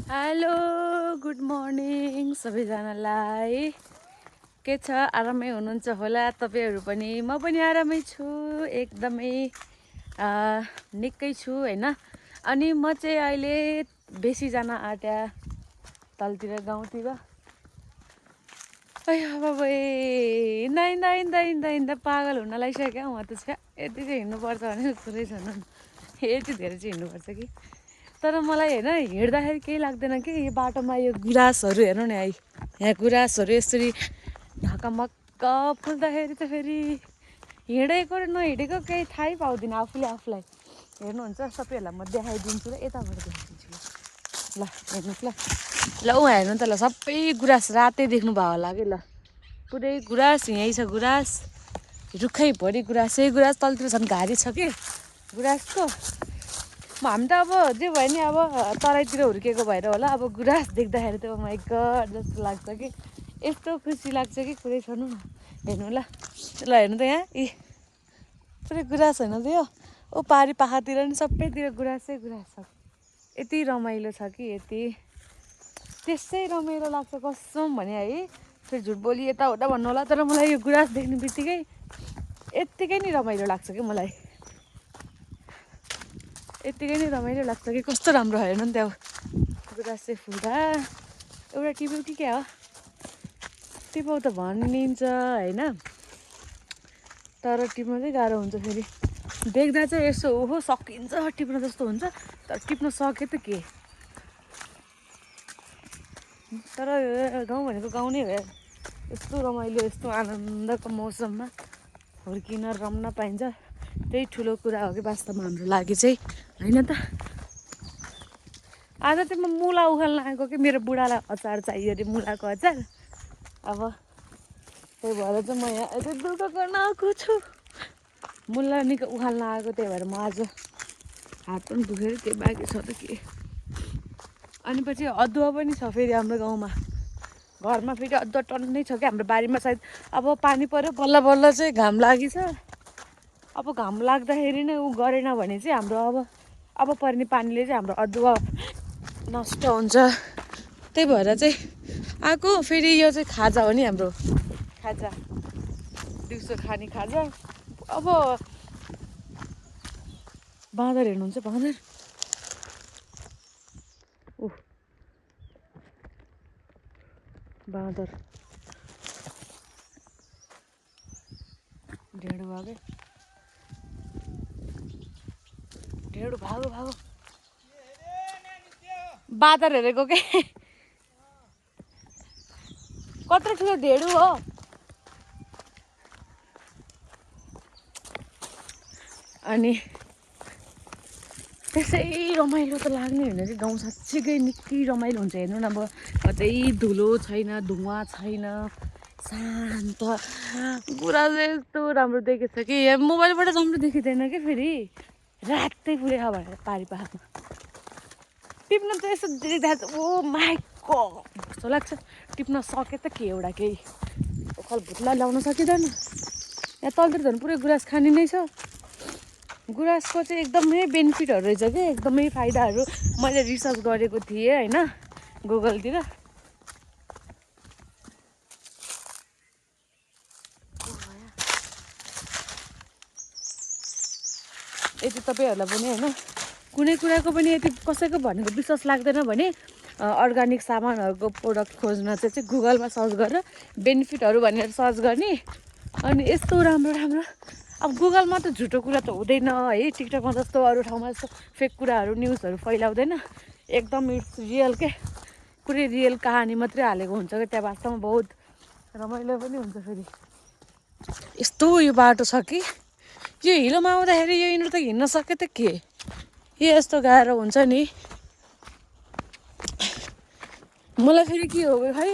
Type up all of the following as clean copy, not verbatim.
Hello good morning सबैजनालाई। के छ, आरामै हुनुहुन्छ होला तपाईँहरू पनि? म पनि आरामै छु, एकदमै निकै छु हैन। अनि म चाहिँ अहिले बेसी जान आँट्या तलतिर गाउँतिर। बाबै हिँड्दा हिँड्दा हिँड्दा हिँड्दा हिँड्दा पागल हुन लागिसक्यो। म त छ यति चाहिँ हिँड्नुपर्छ भने कुरै छैन, यति धेरै चाहिँ हिँड्नुपर्छ कि। तर मलाई होइन हिँड्दाखेरि केही लाग्दैन कि यो बाटोमा यो गुराँसहरू हेर्नु नि है, यहाँ गुराँसहरू यसरी ढकमक्क फुल्दाखेरि त फेरि हिँडेको र नहिँडेको केही थाहै पाउँदिनँ आफूले आफूलाई। हेर्नुहुन्छ सबैहरूलाई म देखाइदिन्छु र यताबाट देखाइदिन्छु ल हेर्नुहोस् ल उहाँ हेर्नु त ल, सबै गुराँस रातै देख्नुभयो होला कि। ल पुरै गुराँस, यहीँ छ गुराँस, रुखैभरि गुराँसै गुराँस। तलतिर झन् घारी छ कि गुराँसको। हामी त अब जे भयो नि, अब तराईतिर हुर्केको भएर होला, अब गुराँस देख्दाखेरि त माइ गड जस्तो लाग्छ कि, यस्तो खुसी लाग्छ कि कुरै छैन। हेर्नु ल ल हेर्नु त यहाँ यी पुरै गुराँस होइन त यो। ओ पारी पाखातिर नि सबैतिर गुराँसै गुराँस छ। यति रमाइलो छ कि यति, त्यसै रमाइलो लाग्छ कसम भने है। फेरि झुट बोली यताउता भन्नु होला, तर मलाई यो गुराँस देख्ने बित्तिकै यत्तिकै नै रमाइलो लाग्छ कि मलाई, यत्तिकै नै रमाइलो लाग्छ कि। कस्तो राम्रो हेर्नु नि त्यहाँ गुराँस चाहिँ फुल्दा। एउटा टिप्यौ कि क्या हो, टिपाउ त भनिन्छ होइन, तर टिप्न चाहिँ गाह्रो हुन्छ। फेरि देख्दा चाहिँ यसो ओहो सकिन्छ टिप्न जस्तो हुन्छ, तर टिप्न सके त के। तर गाउँ भनेको गाउँ नै हो, यस्तो रमाइलो यस्तो आनन्दको मौसममा हुर्किन रम्न पाइन्छ, त्यही ठुलो कुरा हो कि वास्तवमा हाम्रो लागि चाहिँ होइन त। आज चाहिँ म मुला उखाल्न आएको कि मेरो बुढालाई अचार चाहियो अरे, मुलाको अचार। अब त्यही भएर चाहिँ म यहाँ यतै दुःख गर्न आएको छु, मुला निकै उखाल्न आएको। त्यही भएर म आज हात पनि दुखेर के बाँकी छ त के। अनि पछि अदुवा पनि छ फेरि हाम्रो गाउँमा, घरमा फेरि अदुवा टन्नै छ कि हाम्रो बारीमा। सायद अब पानी पऱ्यो बल्ल बल्ल चाहिँ घाम लागि छ। अब घाम लाग्दाखेरि नै ऊ गरेन भने चाहिँ हाम्रो अब पर्ने पानीले चाहिँ हाम्रो अदुवा नष्ट हुन्छ। त्यही भएर चाहिँ आएको। फेरि यो चाहिँ खाजा हो नि हाम्रो, खाजा दिउँसो खाने खाजा। अब बाँदर हेर्नुहुन्छ, बाँदर ऊ बाँदर ढेँडो भागे, ढेँडो भागो भागो। बाँदर हेरेको के कत्रो ठुलो ढेँडो हो। अनि त्यसै रमाइलो त लाग्ने होइन कि गाउँ, साँच्चीकै निकै रमाइलो हुन्छ। हेर्नु न अब कतै धुलो छैन, धुवा छैन, शान्त। गुराँस यस्तो राम्रो देखेछ कि यहाँ मोबाइलबाट राम्रो देखिँदैन कि, फेरि रातै पुरै छ भनेर पारी पाखामा टिप्न त यसो देख्दा ओ माइ गड जस्तो लाग्छ। टिप्न सके त के एउटा केही ओखल भुत्ला ल्याउन सकिँदैन। यहाँ तलतिर झन् पुरै गुराँस खाने नै छ। गुराँसको चाहिँ एकदमै बेनिफिटहरू रहेछ कि, एकदमै फाइदाहरू। मैले रिसर्च गरेको थिएँ होइन गुगलतिर। यति तपाईँहरूलाई पनि होइन कुनै कुराको पनि यति कसैको भनेको विश्वास लाग्दैन भने अर्ग्यानिक सामानहरूको प्रोडक्ट खोज्न चाहिँ गुगलमा सर्च गरेर बेनिफिटहरू भनेर सर्च गर्ने। अनि यस्तो राम्रो राम्रो, अब गुगलमा त झुटो कुरा त हुँदैन है, टिकटकमा जस्तो अरू ठाउँमा जस्तो फेक कुराहरू न्युजहरू फैलाउँदैन। एकदम इट्स रियल के, पुरै रियल कहानी मात्रै हालेको हुन्छ क्या त्यहाँ। वास्तवमा बहुत रमाइलो पनि हुन्छ। फेरि यस्तो यो बाटो छ कि यो हिलोमा आउँदाखेरि यो यिनीहरू त हिँड्न सके त के, यो यस्तो गाह्रो हुन्छ नि। मलाई फेरि के हो खै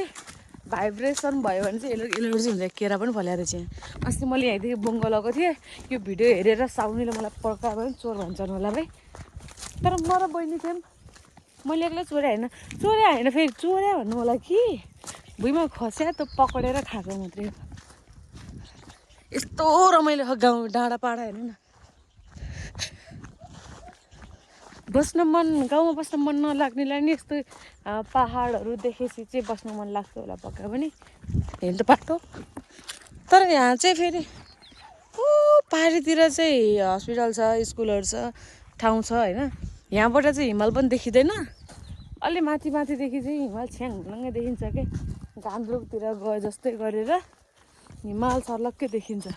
भाइब्रेसन भयो भने चाहिँ एलर्जी हुन्छ। केरा पनि फल्याएर चाहिँ अस्ति मैले यहाँदेखि बङ्गो लगाएको थिएँ, यो भिडियो हेरेर साउनीले मलाई पड्कायो भने चोर भन्छन् होला भाइ। तर म र बहिनी थियौँ, मैले एक्लै चोरे होइन, चोरे होइन फेरि चोरे भन्नु होला कि भुइँमा खस्या त पक्रेर खाएको मात्रै हो। यस्तो रमाइलो छ गाउँ डाँडापाडा। हेर्नु न गाउँमा बस्न मन नलाग्नेलाई नि यस्तो पाहाडहरू देखेपछि चाहिँ बस्न मन लाग्छ होला पक्का पनि हिँड्दो बाटो। तर यहाँ चाहिँ फेरि पाहाडीतिर चाहिँ हस्पिटल छ, स्कुलहरू छ, ठाउँ छ होइन। यहाँबाट चाहिँ हिमाल पनि देखिँदैन। अलि माथिदेखि चाहिँ हिमाल छ्याङ्गै देखिन्छ के, गान्तोकतिर गए जस्तै गरेर हिमाल सर्लक्कै देखिन्छ।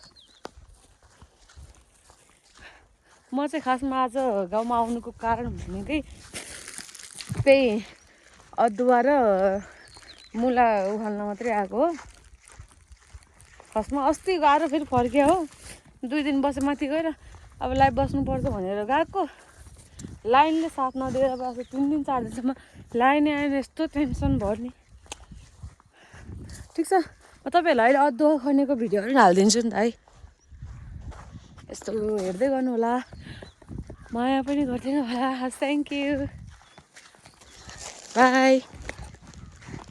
म चाहिँ खासमा आज गाउँमा आउनुको कारण भनेकै त्यही अदुवा र मुला उखाल्न मात्रै आएको हो। खासमा अस्ति गएर फेरि फर्किया हो, 2 दिन बसेँ माथि गएर। अब लाइभ बस्नुपर्छ भनेर गएको, लाइनले साथ नदिएर बस्यो 3 दिन 4 दिनसम्म। लाइनै आएन, यस्तो टेन्सन भयो नि। ठिक छ, म तपाईँहरूलाई अहिले अदुवा खनेको भिडियोहरू पनि हालिदिन्छु नि त है। यस्तो हेर्दै गर्नु होला, माया पनि गरिदिनु होला। Thank you, by.